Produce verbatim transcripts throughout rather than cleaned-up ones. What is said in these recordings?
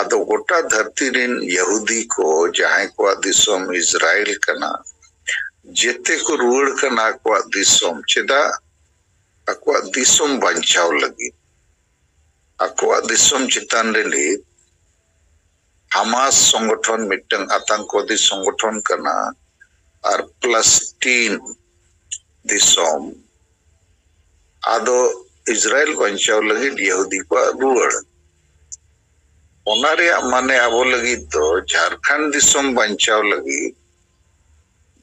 ᱟᱫᱚ ᱜᱚᱴᱟ ᱫᱷᱟᱹᱨᱛᱤ ᱨᱮᱱ ᱭᱟᱦᱩᱫᱤ ᱠᱚ, ᱡᱟᱦᱟᱸᱭ ᱠᱚᱣᱟᱜ ᱫᱤᱥᱚᱢ ᱤᱥᱨᱟᱭᱮᱞ ᱠᱟᱱᱟ, ᱡᱮᱛᱮ ᱠᱚ ᱨᱩᱣᱟᱹᱲ ᱠᱟᱱᱟ ᱟᱠᱚᱣᱟᱜ ᱫᱤᱥᱚᱢ᱾ ᱪᱮᱫᱟᱜ? ᱟᱠᱚᱣᱟᱜ ᱫᱤᱥᱚᱢ ᱵᱟᱧᱪᱟᱣ ᱞᱟᱹᱜᱤᱫ᱾ ᱟᱠᱚᱣᱟᱜ ᱫᱤᱥᱚᱢ ᱪᱮᱛᱟᱱ ᱨᱮ ᱱᱤᱛ ᱦᱟᱢᱟᱥ ᱥᱚᱝᱜᱚᱴᱷᱚᱱ ᱢᱤᱫᱴᱟᱝ ᱟᱛᱟᱝᱠᱚᱣᱟᱫᱤ ᱥᱚᱝᱜᱚᱴᱷᱚᱱ ᱠᱟᱱᱟ, ᱟᱨ ᱯᱞᱟᱥᱴᱤᱱ ᱫᱤᱥᱚᱢ, ᱟᱫᱚ ᱤᱥᱨᱟᱭᱮᱞ ᱵᱟᱧᱪᱟᱣ ᱞᱟᱹᱜᱤᱫ ᱭᱟᱦᱩᱫᱤ ᱠᱚᱣᱟᱜ ᱨᱩᱣᱟᱹᱲ᱾ ᱚᱱᱟ ᱨᱮᱭᱟᱜ ᱢᱟᱱᱮ ᱟᱵᱚ ᱞᱟᱹᱜᱤᱫ ᱫᱚ ᱡᱷᱟᱲᱠᱷᱚᱸᱰ ᱫᱤᱥᱚᱢ ᱵᱟᱧᱪᱟᱣ ᱞᱟᱹᱜᱤᱫ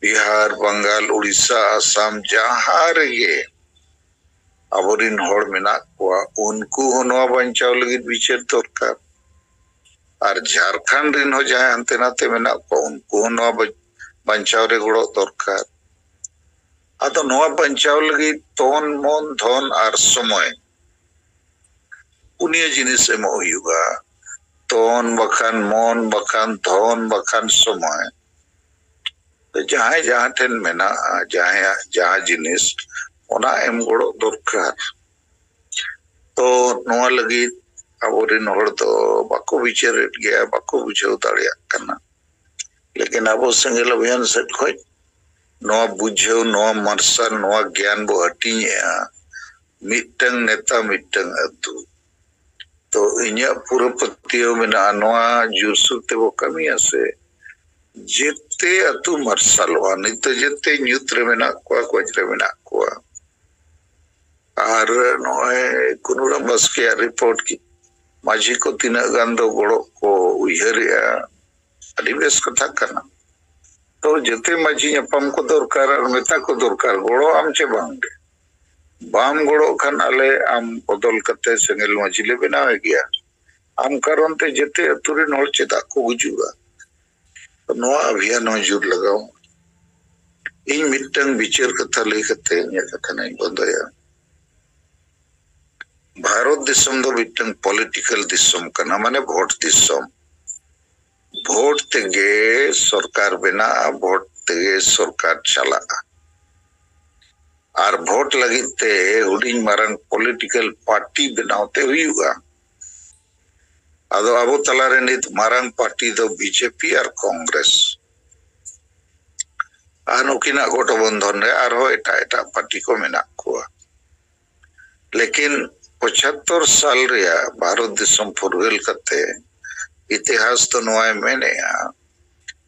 ᱵᱤᱦᱟᱨ, ᱵᱟᱝᱜᱟᱞ, ᱩᱲᱤᱥᱥᱟ, ᱟᱥᱟᱢ, ᱡᱟᱦᱟᱸ ᱨᱮᱜᱮ ᱟᱵᱚᱨᱤᱱ ᱦᱚᱲ ᱢᱮᱱᱟᱜ ᱠᱚᱣᱟ, ᱩᱱᱠᱩ ᱦᱚᱸ ᱱᱚᱣᱟ ᱵᱟᱧᱪᱟᱣ ᱞᱟᱹᱜᱤᱫ ᱵᱤᱪᱟᱹᱨ ᱫᱚᱨᱠᱟᱨ᱾ ᱟᱨ ᱡᱷᱟᱲᱠᱷᱚᱸᱰ ᱨᱤᱱ ᱦᱚᱸ ᱡᱟᱦᱟᱸᱭ ᱦᱟᱱᱛᱮ ᱱᱟᱛᱮ ᱢᱮᱱᱟᱜ ᱠᱚᱣᱟ, ᱩᱱᱠᱩ ᱦᱚᱸ ᱱᱚᱣᱟ ᱵᱟᱧ-, ᱵᱟᱧᱪᱟᱣ ᱨᱮ ᱜᱚᱲᱚ ᱫᱚᱨᱠᱟᱨ᱾ ᱟᱫᱚ ᱱᱚᱣᱟ ᱵᱟᱧᱪᱟᱣ ᱞᱟᱹᱜᱤᱫ ᱛᱚᱱ, ᱢᱚᱱ, ᱫᱷᱚᱱ ᱟᱨ ᱥᱚᱢᱚᱭ, ᱯᱩᱱᱭᱟᱹ ᱡᱤᱱᱤᱥ ᱮᱢᱚᱜ ᱦᱩᱭᱩᱜᱼᱟ᱾ ᱛᱚᱱ ᱵᱟᱠᱷᱟᱱ ᱢᱚᱱ, ᱵᱟᱠᱷᱟᱱ ᱫᱷᱚᱱ, ᱵᱟᱠᱷᱟᱱ ᱥᱚᱢᱚᱭ᱾ ᱡᱟᱦᱟᱸᱭ ᱡᱟᱦᱟᱸ ᱴᱷᱮᱱ ᱢᱮᱱᱟᱜᱼᱟ, ᱡᱟᱦᱟᱸᱭᱟᱜ ᱡᱟᱦᱟᱸ ᱡᱤᱱᱤᱥ, ᱚᱱᱟ ᱮᱢ ᱜᱚᱲᱚ ᱫᱚᱨᱠᱟᱨ᱾ ᱛᱚ ᱱᱚᱣᱟ ᱞᱟᱹᱜᱤᱫ ᱟᱵᱚᱨᱮᱱ ᱦᱚᱲ ᱫᱚ ᱵᱟᱠᱚ ᱵᱤᱪᱟᱹᱨᱮᱫ ᱜᱮᱭᱟ, ᱵᱟᱠᱚ ᱵᱩᱡᱷᱟᱹᱣ ᱫᱟᱲᱮᱭᱟᱜ ᱠᱟᱱᱟ᱾ ᱞᱮᱠᱤᱱ ᱟᱵᱚ ᱥᱮᱸᱜᱮᱞ ᱚᱵᱷᱤᱭᱟᱱ ᱥᱮᱫ ᱠᱷᱚᱱ ᱱᱚᱣᱟ ᱵᱩᱡᱷᱟᱹᱣ, ᱱᱚᱣᱟ ᱢᱟᱨᱥᱟᱞ, ᱱᱚᱣᱟ ᱜᱮᱭᱟᱱ ᱵᱚ ᱦᱟᱹᱴᱤᱧᱮᱜᱼᱟ, ᱢᱤᱫᱴᱟᱝ ᱱᱮᱛᱟ, ᱢᱤᱫᱴᱟᱝ ᱟᱹᱛᱩ᱾ ᱛᱚ ᱤᱧᱟᱹᱜ ᱯᱩᱨᱟᱹ ᱯᱟᱹᱛᱭᱟᱹᱣ ᱢᱮᱱᱟᱜᱼᱟ, ᱱᱚᱣᱟ ᱡᱳᱨᱥᱳᱨ ᱛᱮᱵᱚ ᱠᱟᱹᱢᱤᱭᱟ ᱥᱮ, ᱡᱮᱛᱮ ᱟᱹᱛᱩ ᱢᱟᱨᱥᱟᱞᱚᱜᱼᱟ᱾ ᱱᱤᱛ ᱫᱚ ᱡᱮᱛᱮ ᱧᱩᱛ ᱨᱮ ᱢᱮᱱᱟᱜ ᱠᱚᱣᱟ, ᱜᱚᱡ ᱨᱮ ᱢᱮᱱᱟᱜ ᱠᱚᱣᱟ᱾ ᱟᱨ ᱱᱚᱜᱼᱚᱭ ᱠᱩᱱᱩᱨᱟᱢ ᱵᱟᱥᱠᱮᱭᱟᱜ ᱨᱤᱯᱳᱨᱴ ᱠᱤ ᱢᱟᱹᱡᱷᱤ ᱠᱚ ᱛᱤᱱᱟᱹᱜ ᱜᱟᱱ ᱫᱚ ᱜᱚᱲᱚ ᱠᱚ ᱩᱭᱦᱟᱹᱨᱮᱜᱼᱟ, ᱟᱹᱰᱤ ᱵᱮᱥ ᱠᱟᱛᱷᱟ ᱠᱟᱱᱟ᱾ ᱛᱚ ᱡᱮᱛᱮ ᱢᱟᱹᱡᱷᱤ ᱧᱟᱯᱟᱢ ᱠᱚ ᱫᱚᱨᱠᱟᱨ ᱟᱨ ᱢᱮᱛᱟ ᱠᱚ ᱫᱚᱨᱠᱟᱨ, ᱜᱚᱲᱚ ᱟᱢ ᱪᱮ ᱵᱟᱝ ᱜᱮ? ᱵᱟᱢ ᱜᱚᱲᱚᱜ ᱠᱷᱟᱱ ᱟᱞᱮ ᱟᱢ ᱵᱚᱫᱚᱞ ᱠᱟᱛᱮ ᱥᱮᱸᱜᱮᱞ ᱢᱟᱹᱡᱷᱤ ᱞᱮ ᱵᱮᱱᱟᱣᱮ ᱜᱮᱭᱟ᱾ ᱟᱢ ᱠᱟᱨᱚᱱ ᱛᱮ ᱡᱮᱛᱮ ᱟᱹᱛᱩ ᱨᱮᱱ ᱦᱚᱲ ᱪᱮᱫᱟᱜ ᱠᱚ ᱜᱩᱡᱩᱜᱼᱟ? ᱱᱚᱣᱟ ᱚᱵᱷᱤᱭᱟᱱ ᱦᱚᱸ ᱡᱳᱨ ᱞᱟᱜᱟᱣ᱾ ᱤᱧ ᱢᱤᱫᱴᱟᱝ ᱵᱤᱪᱟᱹᱨ ᱠᱟᱛᱷᱟ ᱞᱟᱹᱭ ᱠᱟᱛᱮ ᱤᱧᱟᱹᱜ ᱠᱟᱛᱷᱟ ᱱᱟᱧ ᱵᱚᱱᱫᱚᱭᱟ᱾ ᱵᱷᱟᱨᱚᱛ ᱫᱤᱥᱚᱢ ᱫᱚ ᱢᱤᱫᱴᱟᱝ ᱯᱚᱞᱤᱴᱤᱠᱟᱞ ᱫᱤᱥᱚᱢ ᱠᱟᱱᱟ, ᱢᱟᱱᱮ ᱵᱷᱳᱴ ᱫᱤᱥᱚᱢ᱾ ᱵᱷᱳᱴ ᱛᱮᱜᱮ ᱥᱚᱨᱠᱟᱨ ᱵᱮᱱᱟᱜᱼᱟ, ᱵᱷᱳᱴ ᱛᱮᱜᱮ ᱥᱚᱨᱠᱟᱨ ᱪᱟᱞᱟᱜᱼᱟ᱾ ᱟᱨ ᱵᱷᱳᱴ ᱞᱟᱹᱜᱤᱫ ᱛᱮ ᱦᱩᱰᱤᱧ ᱢᱟᱨᱟᱝ ᱯᱚᱞᱤᱴᱤᱠᱟᱞ ᱯᱟᱨᱴᱤ ᱵᱮᱱᱟᱣ ᱛᱮ ᱦᱩᱭᱩᱜᱼᱟ᱾ ᱟᱫᱚ ᱟᱵᱚ ᱛᱟᱞᱟᱨᱮ ᱱᱤᱛ ᱢᱟᱨᱟᱝ ᱯᱟᱨᱴᱤ ᱫᱚ ᱵᱤᱡᱮᱯᱤ ᱟᱨ ᱠᱚᱝᱜᱨᱮᱥ᱾ ᱟᱨ ᱱᱩᱠᱤᱱᱟᱜ ᱜᱚᱴᱷᱚᱵᱚᱱᱫᱷᱚᱱ ᱨᱮ ᱟᱨᱦᱚᱸ ᱮᱴᱟᱜ ᱮᱴᱟᱜ ᱯᱟᱨᱴᱤ ᱠᱚ ᱢᱮᱱᱟᱜ ᱠᱚᱣᱟ᱾ ᱞᱮᱠᱤᱱ ᱯᱚᱸᱪᱟᱛᱛᱳᱨ ᱥᱟᱞ ᱨᱮᱭᱟᱜ ᱵᱷᱟᱨᱚᱛ ᱫᱤᱥᱚᱢ ᱯᱷᱩᱨᱜᱟᱹᱞ ᱠᱟᱛᱮ ᱤᱛᱤᱦᱟᱥ ᱫᱚ ᱱᱚᱣᱟᱭ ᱢᱮᱱᱮᱜᱼᱟ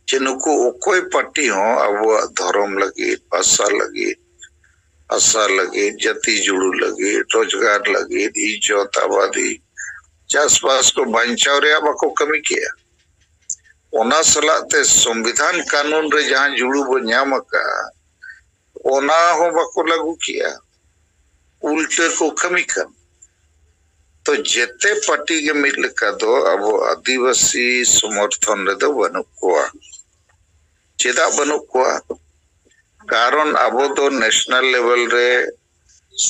ᱡᱮ ᱱᱩᱠᱩ ᱚᱠᱚᱭ ᱯᱟᱨᱴᱤ ᱦᱚᱸ ᱟᱵᱚᱣᱟᱜ ᱫᱷᱚᱨᱚᱢ ᱞᱟᱹᱜᱤᱫ, ᱵᱷᱟᱥᱟ ᱞᱟᱹᱜᱤᱫ, ᱟᱥᱟ ᱞᱟᱹᱜᱤᱫ, ᱡᱟᱹᱛᱤ ᱡᱩᱲᱩ ᱞᱟᱹᱜᱤᱫ, ᱨᱳᱡᱽᱜᱟᱨ ᱞᱟᱹᱜᱤᱫ, ᱤᱡᱽᱡᱚᱛ, ᱟᱵᱟᱫᱤ, ᱪᱟᱥᱵᱟᱥ ᱠᱚ ᱵᱟᱧᱪᱟᱣ ᱨᱮᱭᱟᱜ ᱵᱟᱠᱚ ᱠᱟᱹᱢᱤ ᱠᱮᱜᱼᱟ᱾ ᱚᱱᱟ ᱥᱟᱞᱟᱜ ᱛᱮ ᱥᱚᱝᱵᱤᱫᱷᱟᱱ ᱠᱟᱹᱱᱩᱱ ᱨᱮ ᱡᱟᱦᱟᱸ ᱡᱩᱲᱩ ᱵᱚ ᱧᱟᱢ ᱟᱠᱟᱫᱼᱟ, ᱚᱱᱟ ᱦᱚᱸ ᱵᱟᱠᱚ ᱞᱟᱹᱜᱩ ᱠᱮᱜᱼᱟ᱾ ᱩᱞᱴᱟᱹ ᱠᱚ ᱠᱟᱹᱢᱤ ᱠᱟᱱ᱾ ᱛᱚ ᱡᱮᱛᱮ ᱯᱟᱨᱴᱤ ᱜᱮ ᱢᱤᱫ ᱞᱮᱠᱟ ᱫᱚ ᱟᱵᱚ ᱟᱹᱫᱤᱵᱟᱹᱥᱤ ᱥᱚᱢᱚᱨᱛᱷᱚᱱ ᱨᱮᱫᱚ ᱵᱟᱹᱱᱩᱜ ᱠᱚᱣᱟ᱾ ᱪᱮᱫᱟᱜ ᱵᱟᱹᱱᱩᱜ ᱠᱚᱣᱟ? ᱠᱟᱨᱚᱱ ᱟᱵᱚ ᱫᱚ ᱱᱮᱥᱱᱟᱞ ᱞᱮᱵᱮᱞ ᱨᱮ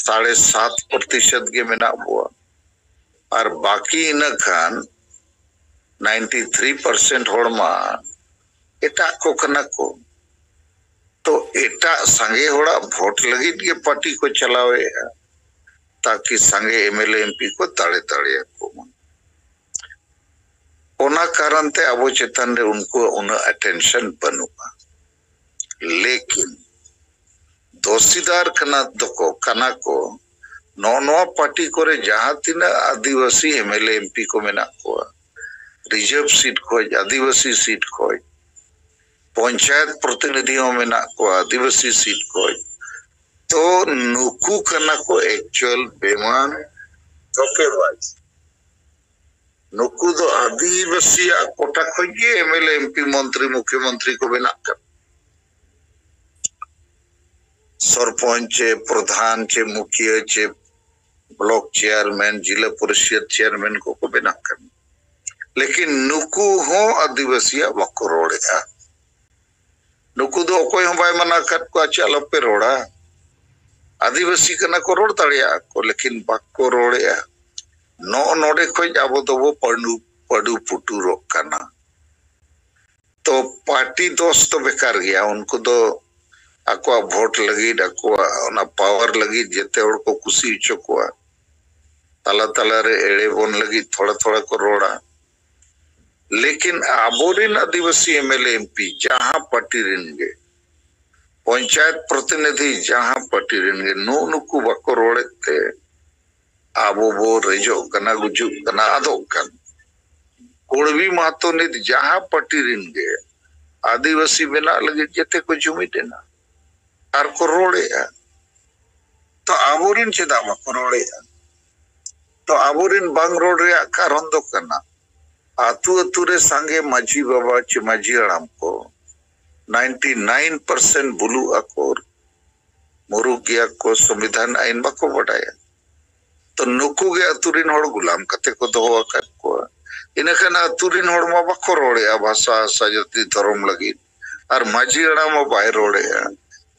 ᱥᱟᱲᱮ ᱥᱟᱛ ᱯᱨᱚᱛᱤᱥᱚᱛ ᱜᱮ ᱢᱮᱱᱟᱜ ᱵᱚᱣᱟ, ᱟᱨ ᱵᱟᱹᱠᱤ ᱤᱱᱟᱹ ᱠᱷᱟᱱ ᱱᱟᱭᱤᱱᱴᱤ ᱛᱷᱨᱤ ᱯᱟᱨᱥᱮᱱᱴ ᱦᱚᱲ ᱢᱟ ᱮᱴᱟᱜ ᱠᱚ ᱠᱟᱱᱟ ᱠᱚ᱾ ᱛᱚ ᱮᱴᱟᱜ ᱥᱟᱸᱜᱮ ᱦᱚᱲᱟᱜ ᱵᱷᱳᱴ ᱞᱟᱹᱜᱤᱫ ᱜᱮ ᱯᱟᱨᱴᱤ ᱠᱚ ᱪᱟᱞᱟᱣᱮᱫᱼᱟ, ᱛᱟᱠᱤ ᱥᱟᱸᱜᱮ ᱮᱢᱮᱞᱮ ᱮᱢᱯᱤ ᱠᱚ ᱫᱟᱲᱮ ᱫᱟᱲᱮᱭᱟᱠᱚ ᱢᱟ᱾ ᱚᱱᱟ ᱠᱟᱨᱚᱱ ᱛᱮ ᱟᱵᱚ ᱪᱮᱛᱟᱱ ᱨᱮ ᱩᱱᱠᱩᱣᱟᱜ ᱩᱱᱟᱹᱜ ᱟᱴᱮᱱᱥᱚᱱ ᱵᱟᱹᱱᱩᱜᱼᱟ᱾ ᱞᱮᱠᱤᱱ ᱫᱚᱥᱤᱫᱟᱨ ᱠᱟᱱᱟ ᱫᱚᱠᱚ, ᱠᱟᱱᱟ ᱠᱚ ᱱᱚᱜᱼᱚ ᱱᱚᱣᱟ ᱯᱟᱨᱴᱤ ᱠᱚᱨᱮ ᱡᱟᱦᱟᱸ ᱛᱤᱱᱟᱹᱜ ᱟᱹᱫᱤᱵᱟᱹᱥᱤ ᱮᱢᱮᱞᱮ ᱮᱢᱯᱤ ᱠᱚ ᱢᱮᱱᱟᱜ ᱠᱚᱣᱟ, ᱨᱤᱡᱟᱨᱵᱷ ᱥᱤᱴ ᱠᱷᱚᱡ, ᱟᱹᱫᱤᱵᱟᱹᱥᱤ ᱥᱤᱴ ᱠᱷᱚᱡ, ᱯᱚᱧᱪᱟᱭᱮᱛ ᱯᱨᱚᱛᱤᱱᱤᱫᱷᱤ ᱦᱚᱸ ᱢᱮᱱᱟᱜ ᱠᱚᱣᱟ ᱟᱹᱫᱤᱵᱟᱹᱥᱤ ᱥᱤᱴ ᱠᱷᱚᱡ᱾ ᱛᱚ ᱱᱩᱠᱩ ᱠᱟᱱᱟ ᱠᱚ ᱮᱠᱪᱩᱭᱟᱞ ᱵᱮᱢᱟᱱ ᱫᱷᱳᱠᱮᱵᱟᱡᱽ᱾ ᱱᱩᱠᱩ ᱫᱚ ᱟᱹᱫᱤᱵᱟᱹᱥᱤᱭᱟᱜ ᱠᱚᱴᱟ ᱠᱷᱚᱡ ᱜᱮ ᱮᱢᱮᱞᱮ, ᱮᱢᱯᱤ, ᱢᱚᱱᱛᱨᱤ, ᱢᱩᱠᱷᱭᱚᱢᱚᱱᱛᱨᱤ ᱠᱚ ᱵᱮᱱᱟᱜ ᱠᱟᱱᱟ᱾ ᱥᱚᱨᱯᱚᱧᱪ ᱪᱮ ᱯᱨᱚᱫᱷᱟᱱ ᱪᱮ ᱢᱩᱠᱷᱤᱭᱟᱹ ᱪᱮ ᱵᱞᱚᱠ ᱪᱮᱭᱟᱨᱢᱮᱱ, ᱡᱤᱞᱟᱹ ᱯᱚᱨᱤᱥᱚᱫ ᱪᱮᱭᱟᱨᱢᱮᱱ ᱠᱚᱠᱚ ᱵᱮᱱᱟᱜ ᱠᱟᱱᱟ᱾ ᱞᱮᱠᱤᱱ ᱱᱩᱠᱩ ᱦᱚᱸ ᱟᱹᱫᱤᱵᱟᱹᱥᱤᱭᱟᱜ ᱵᱟᱠᱚ ᱨᱚᱲᱮᱫᱼᱟ᱾ ᱱᱩᱠᱩ ᱫᱚ ᱚᱠᱚᱭ ᱦᱚᱸ ᱵᱟᱭ ᱢᱟᱱᱟ ᱟᱠᱟᱫ ᱠᱚᱣᱟ ᱪᱮ ᱟᱞᱚᱯᱮ ᱨᱚᱲᱟ᱾ ᱟᱹᱫᱤᱵᱟᱹᱥᱤ ᱠᱟᱱᱟ ᱠᱚ, ᱨᱚᱲ ᱫᱟᱲᱮᱭᱟᱜᱼᱟ ᱠᱚ, ᱞᱮᱠᱤᱱ ᱵᱟᱠᱚ ᱨᱚᱲᱮᱫᱼᱟ᱾ ᱱᱚᱜᱼᱚ ᱱᱚᱰᱮ ᱠᱷᱚᱡ ᱟᱵᱚ ᱫᱚᱵᱚ ᱯᱟᱹᱰᱩ, ᱯᱟᱹᱰᱩ ᱯᱩᱴᱩᱨᱚᱜ ᱠᱟᱱᱟ᱾ ᱛᱚ ᱯᱟᱨᱴᱤ ᱫᱚᱥ ᱫᱚ ᱵᱮᱠᱟᱨ ᱜᱮᱭᱟ᱾ ᱩᱱᱠᱩ ᱫᱚ ᱟᱠᱚᱣᱟᱜ ᱵᱷᱳᱴ ᱞᱟᱹᱜᱤᱫ, ᱟᱠᱚᱣᱟᱜ ᱚᱱᱟ ᱯᱟᱣᱟᱨ ᱞᱟᱹᱜᱤᱫ ᱡᱮᱛᱮ ᱦᱚᱲ ᱠᱚ ᱠᱩᱥᱤ ᱦᱚᱪᱚ ᱠᱚᱣᱟ᱾ ᱛᱟᱞᱟ ᱛᱟᱞᱟᱨᱮ ᱮᱲᱮ ᱵᱚᱱ ᱞᱟᱹᱜᱤᱫ ᱛᱷᱚᱲᱟ ᱛᱷᱚᱲᱟ ᱠᱚ ᱨᱚᱲᱟ᱾ ᱞᱮᱠᱤᱱ ᱟᱵᱚᱨᱮᱱ ᱟᱹᱫᱤᱵᱟᱹᱥᱤ M L A M P ᱡᱟᱦᱟᱸ ᱯᱟᱨᱴᱤ ᱨᱮᱱ ᱜᱮ, ᱯᱚᱧᱪᱟᱭᱮᱛ ᱯᱨᱚᱛᱤᱱᱤᱫᱷᱤ ᱡᱟᱦᱟᱸ ᱯᱟᱨᱴᱤ ᱨᱮᱱ ᱜᱮ, ᱱᱩᱜ ᱱᱩᱠᱩ ᱵᱟᱠᱚ ᱨᱚᱲᱮᱫ ᱛᱮ ᱟᱵᱚ ᱵᱚ ᱨᱮᱡᱚᱜ ᱠᱟᱱᱟ, ᱜᱩᱡᱩᱜ ᱠᱟᱱᱟ, ᱟᱫᱚᱜ ᱠᱟᱱᱟ᱾ ᱠᱩᱲᱵᱤ ᱢᱟᱦᱟᱛᱚ ᱱᱤᱛ ᱡᱟᱦᱟᱸ ᱯᱟᱨᱴᱤ ᱨᱮᱱ ᱜᱮ ᱟᱹᱫᱤᱵᱟᱹᱥᱤ ᱵᱮᱱᱟᱜ ᱞᱟᱹᱜᱤᱫ ᱡᱮᱛᱮ ᱠᱚ ᱡᱩᱢᱤᱫ ᱮᱱᱟ ᱟᱨ ᱠᱚ ᱨᱚᱲᱮᱜᱼᱟ᱾ ᱛᱚ ᱟᱵᱚᱨᱮᱱ ᱪᱮᱫᱟᱜ ᱵᱟᱠᱚ ᱨᱚᱲᱮᱜᱼᱟ? ᱛᱚ ᱟᱵᱚᱨᱮᱱ ᱵᱟᱝ ᱨᱚᱲ ᱨᱮᱭᱟᱜ ᱠᱟᱨᱚᱱ ᱫᱚ ᱠᱟᱱᱟ, ᱟᱹᱛᱩ ᱟᱹᱛᱩ ᱨᱮ ᱥᱟᱸᱜᱮ ᱢᱟᱹᱡᱷᱤ ᱵᱟᱵᱟ ᱪᱮ ᱢᱟᱹᱡᱷᱤ ᱦᱟᱲᱟᱢ ᱠᱚ ᱱᱟᱭᱤᱱᱴᱤ ᱱᱟᱭᱤᱱ ᱯᱟᱨᱥᱮᱱᱴ ᱵᱩᱞᱩᱜ ᱟᱠᱚ, ᱢᱩᱨᱩᱠ ᱜᱮᱭᱟ ᱠᱚ, ᱥᱚᱝᱵᱤᱫᱷᱟᱱ ᱟᱹᱭᱤᱱ ᱵᱟᱠᱚ ᱵᱟᱰᱟᱭᱟ᱾ ᱛᱚ ᱱᱩᱠᱩ ᱜᱮ ᱟᱹᱛᱩ ᱨᱮᱱ ᱦᱚᱲ ᱜᱩᱞᱟᱢ ᱠᱟᱛᱮ ᱠᱚ ᱫᱚᱦᱚ ᱟᱠᱟᱫ ᱠᱚᱣᱟ᱾ ᱤᱱᱟᱹ ᱠᱷᱟᱱ ᱟᱹᱛᱩ ᱨᱮᱱ ᱦᱚᱲ ᱢᱟ ᱵᱟᱠᱚ ᱨᱚᱲᱮᱜᱼᱟ ᱵᱷᱟᱥᱟ, ᱦᱟᱥᱟ, ᱡᱟᱹᱛᱤ, ᱫᱷᱚᱨᱚᱢ ᱞᱟᱹᱜᱤᱫ, ᱟᱨ ᱢᱟᱹᱡᱷᱤ ᱦᱟᱲᱟᱢ ᱦᱚᱸ ᱵᱟᱭ ᱨᱚᱲᱮᱜᱼᱟ᱾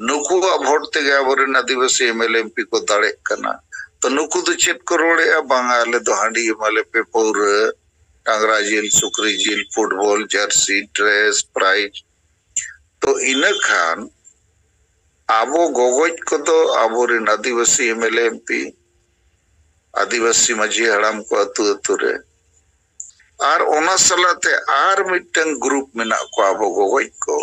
ᱱᱩᱠᱩᱣᱟᱜ ᱵᱷᱳᱴ ᱛᱮᱜᱮ ᱟᱵᱚᱨᱮᱱ ᱟᱹᱫᱤᱵᱟᱹᱥᱤ M L A M P ᱠᱚ ᱫᱟᱲᱮᱜ ᱠᱟᱱᱟ᱾ ᱛᱚ ᱱᱩᱠᱩ ᱫᱚ ᱪᱮᱫ ᱠᱚ ᱨᱚᱲᱮᱜᱼᱟ? ᱵᱟᱝᱟ, ᱟᱞᱮ ᱫᱚ ᱦᱟᱺᱰᱤ ᱮᱢᱟᱞᱮ ᱯᱮ, ᱯᱟᱹᱣᱨᱟᱹ, ᱰᱟᱝᱨᱟ ᱡᱤᱞ, ᱥᱩᱠᱨᱤ ᱡᱤᱞ, ᱯᱷᱩᱴᱵᱚᱞ ᱡᱟᱹᱨᱥᱤ, ᱰᱨᱮᱥ, ᱯᱨᱟᱭᱤᱡᱽ᱾ ᱛᱚ ᱤᱱᱟᱹ ᱠᱷᱟᱱ ᱟᱵᱚ ᱜᱚᱜᱚᱡ ᱠᱚᱫᱚ ᱟᱵᱚᱨᱮᱱ ᱟᱹᱫᱤᱵᱟᱹᱥᱤ M L A M P, ᱟᱹᱫᱤᱵᱟᱹᱥᱤ ᱢᱟᱹᱡᱷᱤ ᱦᱟᱲᱟᱢ ᱠᱚ ᱟᱹᱛᱩ ᱟᱹᱛᱩ ᱨᱮ, ᱟᱨ ᱚᱱᱟ ᱥᱟᱞᱟᱜ ᱛᱮ ᱟᱨ ᱢᱤᱫᱴᱟᱝ ᱜᱨᱩᱯ ᱢᱮᱱᱟᱜ ᱠᱚᱣᱟ ᱟᱵᱚ ᱜᱚᱜᱚᱡ ᱠᱚ,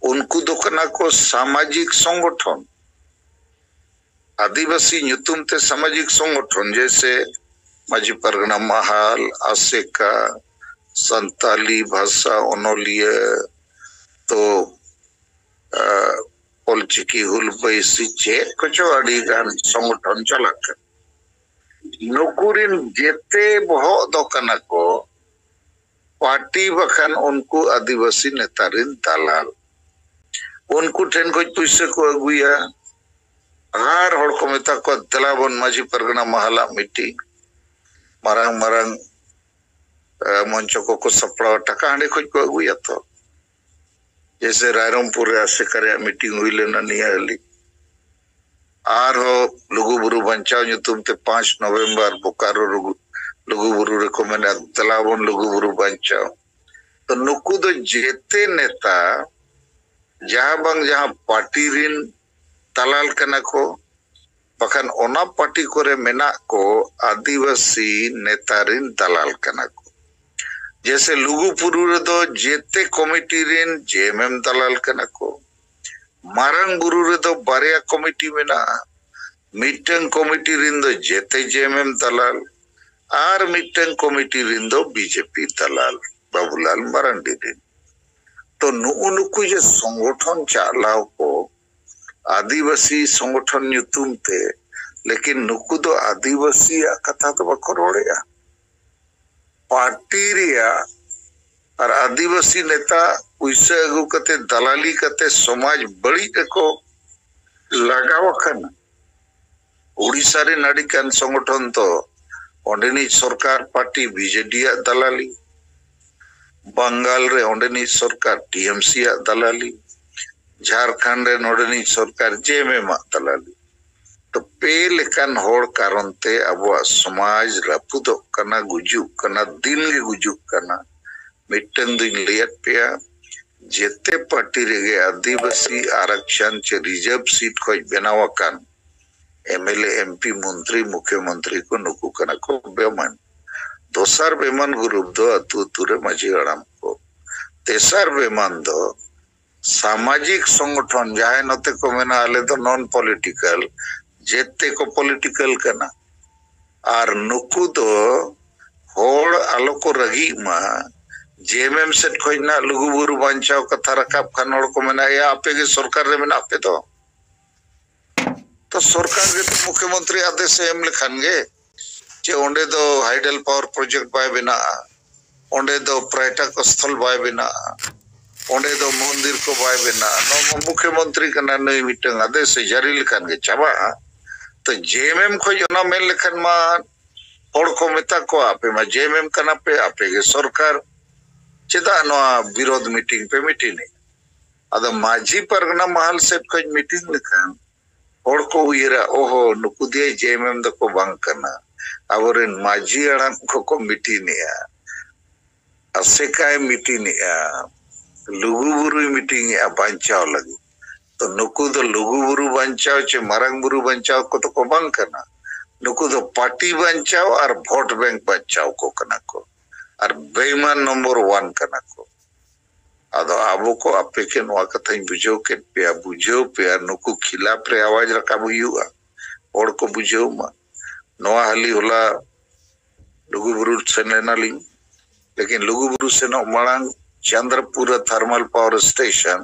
ᱩᱱᱠᱩ ᱫᱚ ᱠᱟᱱᱟ ᱠᱚ ᱥᱟᱢᱟᱡᱤᱠ ᱥᱚᱝᱜᱚᱴᱷᱚᱱ᱾ ᱟᱹᱫᱤᱵᱟᱹᱥᱤ ᱧᱩᱛᱩᱢ ᱛᱮ ᱥᱟᱢᱟᱡᱤᱠ ᱥᱚᱝᱜᱚᱴᱷᱚᱱ, ᱡᱮᱭᱥᱮ ᱢᱟᱹᱡᱷᱤ ᱯᱟᱨᱜᱟᱱᱟ ᱢᱟᱦᱟᱞ, ᱟᱥᱮᱠᱟ, ᱥᱟᱱᱛᱟᱞᱤ ᱵᱷᱟᱥᱟ ᱚᱱᱚᱞᱤᱭᱟᱹ, ᱛᱚ ᱟᱸ, ᱚᱞᱪᱤᱠᱤ ᱦᱩᱞ ᱵᱟᱹᱭᱥᱤ ᱪᱮᱫ ᱠᱚᱪᱚ ᱟᱹᱰᱤ ᱜᱟᱱ ᱥᱚᱝᱜᱚᱴᱷᱚᱱ ᱪᱟᱞᱟᱜ ᱠᱟᱱᱟ᱾ ᱱᱩᱠᱩ ᱨᱤᱱ ᱡᱮᱛᱮ ᱵᱚᱦᱚᱜ ᱫᱚ ᱠᱟᱱᱟ ᱠᱚ ᱯᱟᱨᱴᱤ ᱵᱟᱠᱷᱟᱱ ᱩᱱᱠᱩ ᱟᱹᱫᱤᱵᱟᱹᱥᱤ ᱱᱮᱛᱟ ᱨᱤᱱ ᱫᱟᱞᱟᱞ᱾ ᱩᱱᱠᱩ ᱴᱷᱮᱱ ᱠᱷᱚᱱ ᱯᱩᱭᱥᱟᱹ ᱠᱚ ᱟᱹᱜᱩᱭᱟ ᱟᱨ ᱦᱚᱲ ᱠᱚ ᱢᱮᱛᱟ ᱠᱚᱣᱟ, "ᱫᱮᱞᱟ ᱵᱚᱱ ᱢᱟᱹᱡᱷᱤ ᱯᱟᱨᱜᱟᱱᱟ ᱢᱟᱦᱟᱞᱟᱜ ᱢᱤᱴᱤᱝ", ᱢᱟᱨᱟᱝ ᱢᱟᱨᱟᱝ, ᱮ, ᱢᱚᱧᱪᱚ ᱠᱚᱠᱚ ᱥᱟᱯᱲᱟᱣᱟ, ᱴᱟᱠᱟ ᱦᱟᱸᱰᱮ ᱠᱷᱚᱱ ᱠᱚ ᱟᱹᱜᱩᱭᱟ ᱛᱚ᱾ ᱡᱮᱭᱥᱮ ᱨᱟᱭᱨᱚᱝᱯᱩᱨ ᱨᱮ ᱟᱥᱮᱠᱟ ᱨᱮᱭᱟᱜ ᱢᱤᱴᱤᱝ ᱦᱩᱭ ᱞᱮᱱᱟ ᱱᱤᱭᱟᱹ ᱦᱟᱹᱞᱤ᱾ ᱟᱨᱦᱚᱸ ᱞᱩᱜᱩᱵᱩᱨᱩ ᱵᱟᱧᱪᱟᱣ ᱧᱩᱛᱩᱢ ᱛᱮ ᱯᱟᱸᱪ ᱱᱚᱵᱷᱮᱢᱵᱚᱨ ᱵᱳᱠᱟᱨᱳ ᱞᱩᱜᱩ-, ᱞᱩᱜᱩᱵᱩᱨᱩ ᱨᱮᱠᱚ ᱢᱮᱱᱟ, "ᱫᱮᱞᱟ ᱵᱚᱱ ᱞᱩᱜᱩᱵᱩᱨᱩ ᱵᱟᱧᱪᱟᱣ᱾" ᱛᱚ ᱱᱩᱠᱩ ᱫᱚ ᱡᱮᱛᱮ ᱱᱮᱛᱟ ᱡᱟᱦᱟᱸ ᱵᱟᱝ ᱡᱟᱦᱟᱸ ᱯᱟᱨᱴᱤ ᱨᱤᱱ ᱫᱟᱞᱟᱞ ᱠᱟᱱᱟ ᱠᱚ, ᱵᱟᱠᱷᱟᱱ ᱚᱱᱟ ᱯᱟᱨᱴᱤ ᱠᱚᱨᱮ ᱢᱮᱱᱟᱜ ᱠᱚ ᱟᱹᱫᱤᱵᱟᱹᱥᱤ ᱱᱮᱛᱟ ᱨᱤᱱ ᱫᱟᱞᱟᱞ ᱠᱟᱱᱟ ᱠᱚ᱾ ᱡᱮᱥᱮ ᱞᱩᱜᱩ ᱵᱩᱨᱩ ᱨᱮᱫᱚ ᱡᱮᱛᱮ ᱠᱚᱢᱤᱴᱤ ᱨᱤᱱ ᱡᱮ ᱮᱢ ᱮᱢ ᱫᱟᱞᱟᱞ ᱠᱟᱱᱟ ᱠᱚ᱾ ᱢᱟᱨᱟᱝ ᱵᱩᱨᱩ ᱨᱮᱫᱚ ᱵᱟᱨᱭᱟ ᱠᱚᱢᱤᱴᱤ ᱢᱮᱱᱟᱜᱼᱟ᱾ ᱢᱤᱫᱴᱟᱝ ᱠᱚᱢᱤᱴᱤ ᱨᱤᱱ ᱫᱚ ᱡᱮᱛᱮ ᱡᱮ ᱮᱢ ᱮᱢ ᱫᱟᱞᱟᱞ, ᱟᱨ ᱢᱤᱫᱴᱟᱝ ᱠᱚᱢᱤᱴᱤ ᱨᱤᱱ ᱫᱚ ᱵᱤ ᱡᱮ ᱯᱤ ᱫᱟᱞᱟᱞ ᱵᱟᱵᱩᱞᱟᱞ ᱢᱟᱨᱟᱱᱰᱤ ᱨᱤᱱ᱾ ᱛᱚ ᱱᱩᱜᱩ ᱱᱩᱠᱩ ᱡᱮ ᱥᱚᱝᱜᱚᱴᱷᱚᱱ ᱪᱟᱞᱟᱣ ᱠᱚ ᱟᱹᱫᱤᱵᱟᱹᱥᱤ ᱥᱚᱝᱜᱚᱴᱷᱚᱱ ᱧᱩᱛᱩᱢ ᱛᱮ, ᱞᱮᱠᱤᱱ ᱱᱩᱠᱩ ᱫᱚ ᱟᱹᱫᱤᱵᱟᱹᱥᱤᱭᱟᱜ ᱠᱟᱛᱷᱟ ᱫᱚ ᱵᱟᱠᱚ ᱨᱚᱲᱮᱜᱼᱟ᱾ ᱯᱟᱨᱴᱤ ᱨᱮᱭᱟᱜ ᱟᱨ ᱟᱹᱫᱤᱵᱟᱹᱥᱤ ᱱᱮᱛᱟ ᱯᱩᱭᱥᱟᱹ ᱟᱹᱜᱩ ᱠᱟᱛᱮ, ᱫᱟᱞᱟᱞᱤ ᱠᱟᱛᱮ ᱥᱚᱢᱟᱡᱽ ᱵᱟᱹᱲᱤᱡ ᱨᱮᱠᱚ ᱞᱟᱜᱟᱣ ᱟᱠᱟᱱᱟ᱾ ᱩᱲᱤᱥᱥᱟ ᱨᱮᱱ ᱟᱹᱰᱤ ᱜᱟᱱ ᱥᱚᱝᱜᱚᱴᱷᱚᱱ ᱫᱚ ᱚᱸᱰᱮᱱᱤᱡ ᱥᱚᱨᱠᱟᱨ ᱯᱟᱨᱴᱤ ᱵᱤ ᱡᱮ ᱰᱤ ᱟᱜ ᱫᱟᱞᱟᱞᱤ, ᱵᱟᱝᱜᱟᱞ ᱨᱮ ᱚᱸᱰᱮᱱᱤᱡ ᱥᱚᱨᱠᱟᱨ ᱴᱤ ᱮᱢ ᱥᱤ ᱟᱜ ᱫᱟᱞᱟᱞᱤ, ᱡᱷᱟᱲᱠᱷᱚᱸᱰ ᱨᱮ ᱱᱚᱰᱮᱱᱤᱡ ᱥᱚᱨᱠᱟᱨ ᱡᱮ ᱮᱢ ᱮᱢ ᱟᱜ ᱫᱟᱞᱟᱞᱤ᱾ ᱛᱚ ᱯᱮ ᱞᱮᱠᱟᱱ ᱦᱚᱲ ᱠᱟᱨᱚᱱ ᱛᱮ ᱟᱵᱚᱣᱟᱜ ᱥᱚᱢᱟᱡᱽ ᱨᱟᱹᱯᱩᱫᱚᱜ ᱠᱟᱱᱟ, ᱜᱩᱡᱩᱜ ᱠᱟᱱᱟ, ᱫᱤᱱ ᱜᱮ ᱜᱩᱡᱩᱜ ᱠᱟᱱᱟ᱾ ᱢᱤᱫᱴᱟᱝ ᱫᱩᱧ ᱞᱟᱹᱭᱟᱫ ᱯᱮᱭᱟ, ᱡᱮᱛᱮ ᱯᱟᱨᱴᱤ ᱨᱮᱜᱮ ᱟᱹᱫᱤᱵᱟᱹᱥᱤ ᱟᱨᱟᱠᱪᱷᱟᱱ ᱪᱮ ᱨᱤᱡᱟᱨᱵᱷ ᱥᱤᱴ ᱠᱷᱚᱱ ᱵᱮᱱᱟᱣ ᱟᱠᱟᱱ ᱮᱢ ᱮᱞ ᱮ, ᱮᱢ ᱯᱤ, ᱢᱚᱱᱛᱨᱤ, ᱢᱩᱠᱷᱭᱚᱢᱚᱱᱛᱨᱤ ᱠᱚ ᱱᱩᱠᱩ ᱠᱟᱱᱟ ᱠᱚ ᱵᱮᱢᱟᱱ᱾ ᱫᱚᱥᱟᱨ ᱵᱮᱢᱟᱱ ᱜᱨᱩᱯ ᱫᱚ ᱟᱹᱛᱩ ᱟᱹᱛᱩ ᱨᱮ ᱢᱟᱹᱡᱷᱤ ᱦᱟᱲᱟᱢ ᱠᱚ᱾ ᱛᱮᱥᱟᱨ ᱵᱮᱢᱟᱱ ᱫᱚ ᱥᱟᱢᱟᱡᱤᱠ ᱥᱚᱝᱜᱚᱴᱷᱚᱱ, ᱡᱟᱦᱟᱸᱭ ᱱᱚᱛᱮ ᱠᱚ ᱢᱮᱱᱟ ᱟᱞᱮ ᱫᱚ ᱱᱚᱱ ᱯᱚᱞᱤᱴᱤᱠᱟᱞ, ᱡᱮᱛᱮ ᱠᱚ ᱯᱚᱞᱤᱴᱤᱠᱟᱞ ᱠᱟᱱᱟ᱾ ᱟᱨ ᱱᱩᱠᱩ ᱫᱚ ᱦᱚᱲ ᱟᱞᱚ ᱠᱚ ᱨᱟᱹᱜᱤᱜ ᱢᱟ, ᱡᱮ ᱮᱢ ᱮᱢ ᱥᱮᱫ ᱠᱷᱚᱱ ᱱᱟᱜ ᱞᱩᱜᱩᱵᱩᱨᱩ ᱵᱟᱧᱪᱟᱣ ᱠᱟᱛᱷᱟ ᱨᱟᱠᱟᱵ ᱠᱷᱟᱱ ᱦᱚᱲ ᱠᱚ ᱢᱮᱱᱟ, "ᱮᱭᱟ, ᱟᱯᱮ ᱜᱮ ᱥᱚᱨᱠᱟᱨ ᱨᱮ ᱢᱮᱱᱟᱜ ᱯᱮ ᱫᱚ, ᱛᱚ ᱥᱚᱨᱠᱟᱨ ᱜᱮ ᱛᱚ ᱢᱩᱠᱷᱭᱚᱢᱚᱱᱛᱨᱤ ᱟᱫᱮᱥ ᱮ ᱮᱢ ᱞᱮᱠᱷᱟᱱ ᱜᱮ ᱡᱮ ᱚᱸᱰᱮ ᱫᱚ ᱦᱟᱭᱰᱮᱞ ᱯᱟᱣᱟᱨ ᱯᱨᱚᱡᱮᱠᱴ ᱵᱟᱭ ᱵᱮᱱᱟᱜᱼᱟ, ᱚᱸᱰᱮ ᱫᱚ ᱯᱨᱟᱭᱴᱟᱠ ᱥᱛᱷᱚᱞ ᱵᱟᱭ ᱵᱮᱱᱟᱜᱼᱟ, ᱚᱸᱰᱮ ᱫᱚ ᱢᱚᱱᱫᱤᱨ ᱠᱚ ᱵᱟᱭ ᱵᱮᱱᱟᱜᱼᱟ", ᱱᱚᱣᱟ ᱢᱟ ᱢᱩᱠᱷᱭᱚᱢᱚᱱᱛᱨᱤ ᱠᱟᱱᱟ, ᱱᱩᱭ ᱢᱤᱫᱴᱟᱝ ᱟᱫᱮᱥ ᱮ ᱡᱟᱹᱨᱤ ᱞᱮᱠᱷᱟᱱ ᱜᱮ ᱪᱟᱵᱟᱜᱼᱟ᱾ ᱛᱚ ᱡᱮ ᱮᱢ ᱮᱢ ᱠᱷᱚᱱ ᱚᱱᱟ ᱢᱮᱱ ᱞᱮᱠᱷᱟᱱ ᱢᱟ ᱦᱚᱲ ᱠᱚ ᱢᱮᱛᱟ ᱠᱚᱣᱟ, "ᱟᱯᱮ ᱢᱟ ᱡᱮ ᱮᱢ ᱮᱢ ᱠᱟᱱᱟ ᱯᱮ, ᱟᱯᱮ ᱜᱮ ᱥᱚᱨᱠᱟᱨ, ᱪᱮᱫᱟᱜ ᱱᱚᱣᱟ ᱵᱤᱨᱳᱫᱷ ᱢᱤᱴᱤᱝ ᱯᱮ ᱢᱤᱴᱤᱝᱮᱫ?" ᱟᱫᱚ ᱢᱟᱹᱡᱷᱤ ᱯᱟᱨᱜᱟᱱᱟ ᱢᱟᱦᱟᱞ ᱥᱮᱫ ᱠᱷᱚᱱ ᱢᱤᱴᱤᱝ ᱞᱮᱠᱷᱟᱱ ᱦᱚᱲ ᱠᱚ ᱩᱭᱦᱟᱹᱨᱟ, "ᱳᱦᱳ, ᱱᱩᱠᱩ ᱫᱚ ᱡᱮ ᱮᱢ ᱮᱢ ᱫᱚᱠᱚ ᱵᱟᱝ ᱠᱟᱱᱟ, ᱟᱵᱚᱨᱮᱱ ᱢᱟᱹᱡᱷᱤ ᱦᱟᱲᱟᱢ ᱠᱚᱠᱚ ᱢᱤᱴᱤᱝᱮᱜᱼᱟ, ᱟᱥᱮᱠᱟᱭ ᱢᱤᱴᱤᱝᱮᱜᱼᱟ, ᱞᱩᱜᱩᱵᱩᱨᱩᱭ ᱢᱤᱴᱤᱝᱮᱜᱼᱟ ᱵᱟᱧᱪᱟᱣ ᱞᱟᱹᱜᱤᱫ, ᱛᱚ ᱱᱩᱠᱩ ᱫᱚ ᱞᱩᱜᱩ ᱵᱩᱨᱩ ᱵᱟᱧᱪᱟᱣ ᱪᱮ ᱢᱟᱨᱟᱝ ᱵᱩᱨᱩ ᱵᱟᱧᱪᱟᱣ ᱠᱚᱫᱚ ᱠᱚ ᱵᱟᱝ ᱠᱟᱱᱟ᱾ ᱱᱩᱠᱩ ᱫᱚ ᱯᱟᱨᱴᱤ ᱵᱟᱧᱪᱟᱣ ᱟᱨ ᱵᱷᱳᱴ ᱵᱮᱝᱠ ᱵᱟᱧᱪᱟᱣ ᱠᱚ ᱠᱟᱱᱟ ᱠᱚ, ᱟᱨ ᱵᱮᱭᱢᱟᱱ ᱱᱚᱢᱵᱚᱨ ᱳᱣᱟᱱ ᱠᱟᱱᱟ ᱠᱚ᱾ ᱟᱫᱚ ᱟᱵᱚ ᱠᱚ ᱟᱯᱮ ᱠᱮ ᱱᱚᱣᱟ ᱠᱟᱛᱷᱟᱧ ᱵᱩᱡᱷᱟᱹᱣ ᱠᱮᱫ ᱯᱮᱭᱟ, ᱵᱩᱡᱷᱟᱹᱣ ᱯᱮᱭᱟ, ᱱᱩᱠᱩ ᱠᱷᱤᱞᱟᱯ ᱨᱮ ᱟᱣᱟᱡ ᱨᱟᱠᱟᱵ ᱦᱩᱭᱩᱜᱼᱟ, ᱦᱚᱲ ᱠᱚ ᱵᱩᱡᱷᱟᱹᱣ ᱢᱟ᱾ ᱱᱚᱣᱟ ᱦᱟᱹᱞᱤ ᱦᱚᱞᱟ ᱞᱩᱜᱩᱵᱩᱨᱩ ᱥᱮᱱ ᱞᱮᱱᱟᱞᱤᱧ, ᱞᱮᱠᱤᱱ ᱞᱩᱜᱩᱵᱩᱨᱩ ᱥᱮᱱᱚᱜ ᱢᱟᱲᱟᱝ ᱪᱟᱸᱫᱽᱨᱚᱯᱩᱨ ᱛᱷᱟᱨᱢᱟᱞ ᱯᱟᱣᱟᱨ ᱥᱴᱮᱥᱚᱱ,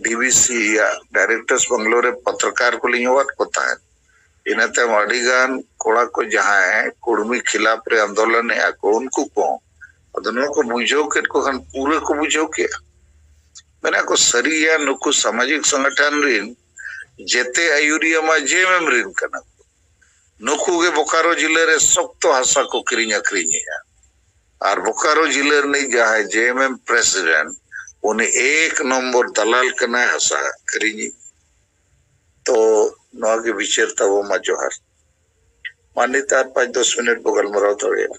ᱰᱤᱵᱤᱥᱤ ᱭᱟᱜ ᱰᱟᱭᱨᱮᱠᱴᱚᱨᱥ ᱵᱟᱝᱞᱳ ᱨᱮ ᱯᱚᱛᱨᱚᱠᱟᱨ ᱠᱚᱞᱤᱧ ᱦᱚᱦᱚᱣᱟᱫ ᱠᱚ ᱛᱟᱦᱮᱸᱫ᱾ ᱤᱱᱟᱹ ᱛᱟᱭᱚᱢ ᱟᱹᱰᱤ ᱜᱟᱱ ᱠᱚᱲᱟ ᱠᱚ ᱡᱟᱦᱟᱸᱭ ᱠᱩᱲᱢᱤ ᱠᱷᱤᱞᱟᱯ ᱨᱮ ᱟᱱᱫᱳᱞᱚᱱᱮᱜᱼᱟ ᱠᱚ, ᱩᱱᱠᱩ ᱠᱚ ᱟᱫᱚ ᱱᱚᱣᱟ ᱠᱚ ᱵᱩᱡᱷᱟᱹᱣ ᱠᱮᱫ ᱠᱚ ᱠᱷᱟᱱ ᱯᱩᱨᱟᱹ ᱠᱚ ᱵᱩᱡᱷᱟᱹᱣ ᱠᱮᱫᱼᱟ᱾ ᱢᱮᱱᱟ ᱠᱚ ᱥᱟᱹᱨᱤᱭᱟ ᱱᱩᱠᱩ ᱥᱟᱢᱟᱡᱤᱠ ᱥᱚᱝᱜᱚᱴᱷᱚᱱ ᱨᱤᱱ ᱡᱮᱛᱮ ᱟᱹᱭᱩᱨᱤᱭᱟᱹ ᱢᱟ ᱡᱮᱮᱢᱮᱢ ᱨᱤᱱ ᱠᱟᱱᱟ ᱠᱚ᱾ ᱱᱩᱠᱩ ᱜᱮ ᱵᱳᱠᱟᱨᱳ ᱡᱤᱞᱟᱹ ᱨᱮ ᱥᱚᱠᱛᱚ ᱦᱟᱥᱟ ᱠᱚ ᱠᱤᱨᱤᱧ ᱟᱹᱠᱷᱨᱤᱧᱮᱜᱼᱟ᱾ ᱟᱨ ᱵᱳᱠᱟᱨᱳ ᱡᱤᱞᱟᱹ ᱨᱤᱱᱤᱡ ᱡᱟᱦᱟᱸᱭ ᱡᱮᱮᱢᱮᱢ ᱯᱨᱮᱥᱤᱰᱮᱱᱴ, ᱩᱱᱤ ᱮᱠ ᱱᱚᱢᱵᱚᱨ ᱫᱟᱞᱟᱞ ᱠᱟᱱᱟᱭ ᱦᱟᱥᱟ ᱟᱹᱠᱷᱨᱤᱧᱤᱡ᱾ ᱛᱚ ᱱᱚᱣᱟ ᱜᱮ ᱵᱤᱪᱟᱹᱨ ᱛᱟᱵᱚ ᱢᱟ᱾ ᱡᱚᱦᱟᱨ᱾ ᱢᱟ ᱱᱤᱛ ᱟᱨ ᱯᱟᱸᱪ ᱫᱚᱥ ᱢᱤᱱᱤᱴ ᱵᱚ ᱜᱟᱞᱢᱟᱨᱟᱣ ᱫᱟᱲᱮᱭᱟᱜᱼᱟ᱾